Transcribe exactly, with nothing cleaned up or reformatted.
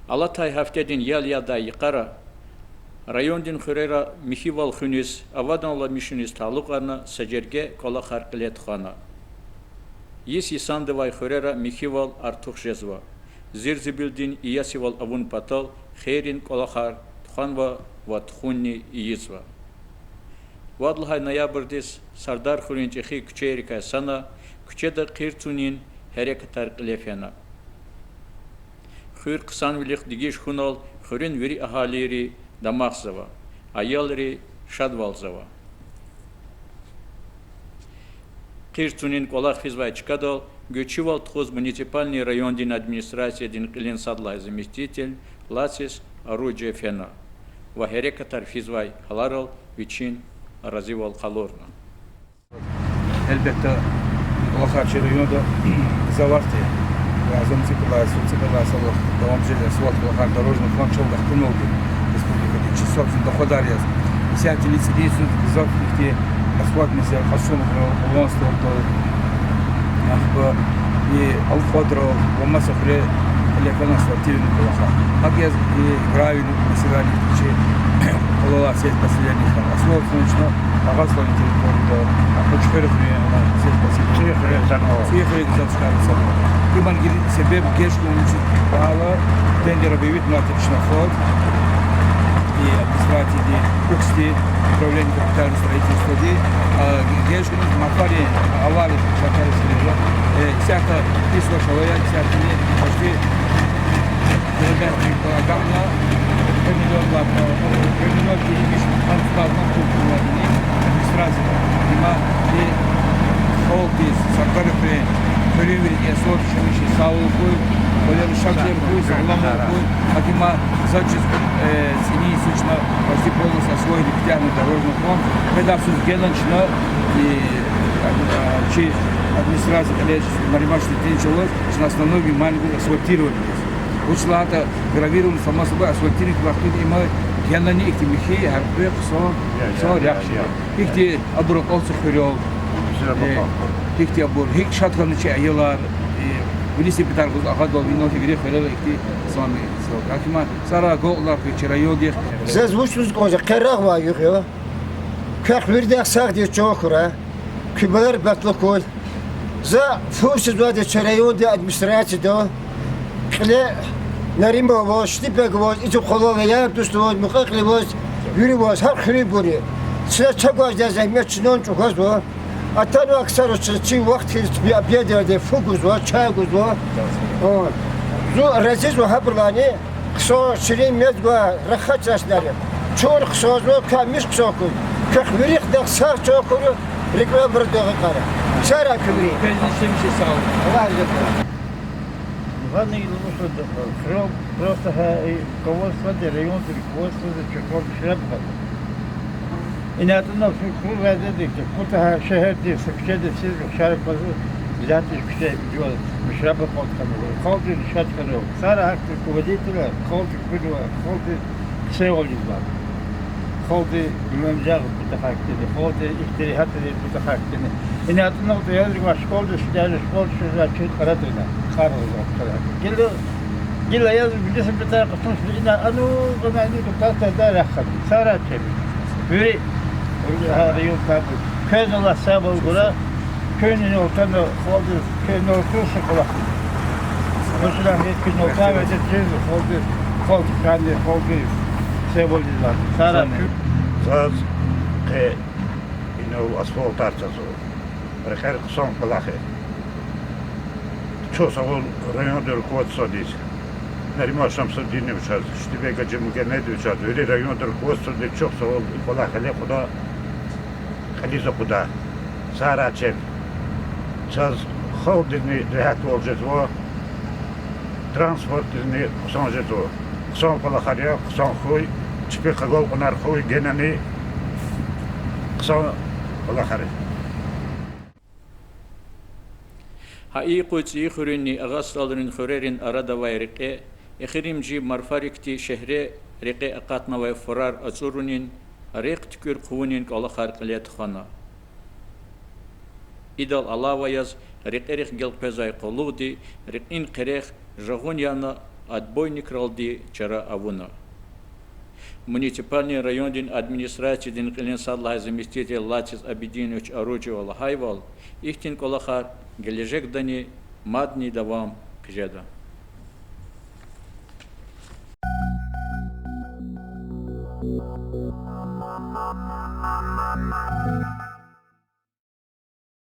Алатай гьафтедин ял ядай йикъара райондин хуьрера михьивал хуьниз, аваданламишуниз талукьарна са жерге кӀвалахар кьиле тухвана. Йис йисандавай хуьрера михьивал артух жезва. Зирзибилдин иесивал авун патал хийирин кӀвалахар тухванва ва тухунни ийизва. Вад лагьай ноябрдиз Сардархуьруьн чӀехи куьчейрикай сана куьчеда хъир цунин гьерекатар кьиле фена. Хуьр хъсанвилихъ дегиш хьунал хуьруьн вири агьалийри дамахзава, аялри шадвалзава. Хъир цунин кӀвалах физвай чкадал гуьрчивал тухуз муниципальный райондин администрациядин кьилин сад лагьай заместитель Лацис Аружи фена ва гьерекатар физвай гьаларал вичин разивал къалурна. Гьелбетда, кӀвалахар чи районда завай ва зун цӀикьвед лагьай, цӀикьвед лагьай салах давам жезвай асфальт кӀвалахар, дорожный фонд чалдахъ куналди республикада чи собственный доходар яз. Исятда цӀийи йисуз гзаф ихьтин асфальт мезер, Къасумхуьрел, Къулансталдал, ахпа и Алкьвадрал ва маса хуьрер кьиле фена асфальтирование кӀвалахар. ГьакӀ яз и гравий, месела, чи къвалалай сельскохозяйственный асфальт чна Агъа Славин территорияда, Кьуьчхуьр хуьре, сельскохозяйственный, ЦӀийи хуьре гзаф чкайра санал. Има гила себеб геж хьун вуч я лагьайтӀа, тендер объявить авунай тушир фонд и администрацияди, УКС-ди, управление капитального строительства-ди, а, геж хьуниз марфарин авария шартӀар эцигзава. Э, исятда пис вач авай, исятда почти Ребята, агакьна, куь миллион лагьана, куь миллион килигиз, анцӀбална пул кулагьни администрацияда. Има и халкьдиз, Сардархуьруьн хуьруьнвийриз я сорт шумиши сагъвал хьуй, къвалерин шадвилер хьуй, сагъламвал хьуй. Гьакӏ има заз чиз, э, цӀийи йисуз чна почти полностью освоили куьтягьна дорожный фонд. Къведай йисуз генани чна, и, а, чи администрация кьиле, Нариман Штетинович, чна основной внимание гуз асфальтирование. Вучиз лагьайтӀа гравирование, само собой, асфальтирование вахтунда има генани ихьтин михьи, гьяркьуь хъсан, хъсан рехъ жеда. Ихьтин абур акьалтзава хуьрел. Э, ихьтин абур. ГьикӀ шад хьана чи аялар, э, вилисин патар гуз агъадал, винел вири хуьрела ихьтин сами. Гьакиман сара гокьлар хьуй чи райондихъ. Заз вуч лугьуз кӀанзава, къе рагъ авай югъ я. Квехъ виридахъ сагъдиз чан хьурай. Куь балайри батлу хьуй. За фурсизвайди чи райондин администрацияда, кьиле Нариман аваз, Штипек аваз, ицу къвалал яр-дуст аваз, мукьва-кьили аваз, вири аваз, гьар хуьруьбуру. Чна чагвазни зегьмет чнани чӀугвазва. Атанвай ксариз чна чи вахт хьиз обед яда, фу гузва, чай гузва. О. Зун разизва гьабурулайни, хъсан, ширин мез гва, рахат чӀаларин. Чун хъсанзава, квехъ мис хъсан хьуй. Квехъ виридахъ сагъ чан хьурай, рикӀелай абур дагъикӀара. Сагърай куьн вири. Квезни чим чи сагъ. Аллагь рази хьуй. Гьана илуша да, хром, просто гьа, и руководстводи, райондин руководстводи чухван шраб гьана. Ина атӀана фу, фу вядеди, кута гьа шегьердин са куьчеди сиз ухшар квазва, взятый куьче жуваз, мишраба кьван хьана, халкьди рушат хьана. Сара гьахьтин руководителар, халкьди куьнва, халкьди хъсанвал ийизва. Халкьди имамжагъ кутахьайтӀани, халкьди ихтилатри кутахьайтӀани. Ина атӀана кьван язрик ва школдиз, школдиз шуьрзавай чир кьаратӀа ина, кьарзава кьаратӀа. Гила, гила яз вилиса бетар къачун ина ану, ану, ану, депутатар да рахада. Сара чеб. Вири, вири гьа район кабу. Квез Аллагь сабур гурай, куьн инал атана халкьдиз, куьн инал атун са кӀвалах. Масала, куьн инал атайвал чиз халкьдиз, халкьдин кӀани, халкьдиз сабур ийизвай. Сара чеб. Заз къе инал асфальтар цазва. Рекьер хъсан кӀвалах я. Чухсагъул райондин руководстводиз, Нариман Шамсудиновичаз, Штибек Гьажимугьамедовичаз, вири райондин руководстводиз чухсагъул, и кӀвалах гъиле кьудай, кьилиз акъудай. Сагърай чеб. Чаз халкьдизни регьятвал жезва, транспортдизни хъсан жезва. Хъсан кӀвалахар я, хъсан хьуй, чпи къагалкьунар хьуй, генани хъсан кӀвалахар я. Гьа и къуй ЦӀийи хуьруьнни Агъа СтӀалрин хуьрерин арада авай рекье эхиримжи марфарикди шегьре рекье акъатнавай фурар ацӀурунин, рехъ туькӀуьр хъувунин кӀвалахар кьиле тухвана. Идал алава яз рекьерихъ гелкъвезвай къуллугъди рекьин къерех жагъун яна отбойникралди чара авуна. Муниципальный райондин администрациядин кьилин сад лагьай заместитель Лациз Абидинович Аручева лагьайвал, ихьтин кӀвалахар гележегдани мадни давам хъжеда.